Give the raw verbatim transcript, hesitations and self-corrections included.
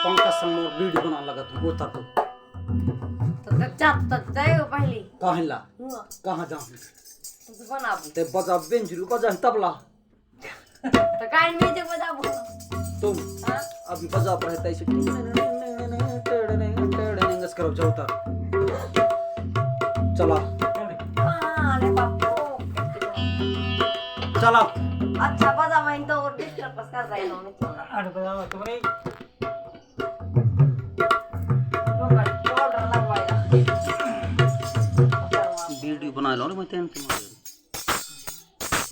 पंकज संग मोर वीडियो बना लगत हूँ, उतर तू। तो तब जा, तब जाए पहले। कहाँ ला? हुआ। कहाँ जा? तुझे बनाबू। ते बजा बेंजरू, बजा तबला। तो काहे म्यूजिक बजाबू? तुम हाँ? अभी बजा पर है तैसे। करब जा उतर। चला। हाँ, अरे बाप रे। चला। अच्छा बजा, मैं तो और डिस्टर्ब कर रही हूँ। अरे बताओ तुम्हारे तो कंट्रोल लगवाया। वीडियो बना लो ना, मैं तेन तुम्हारे।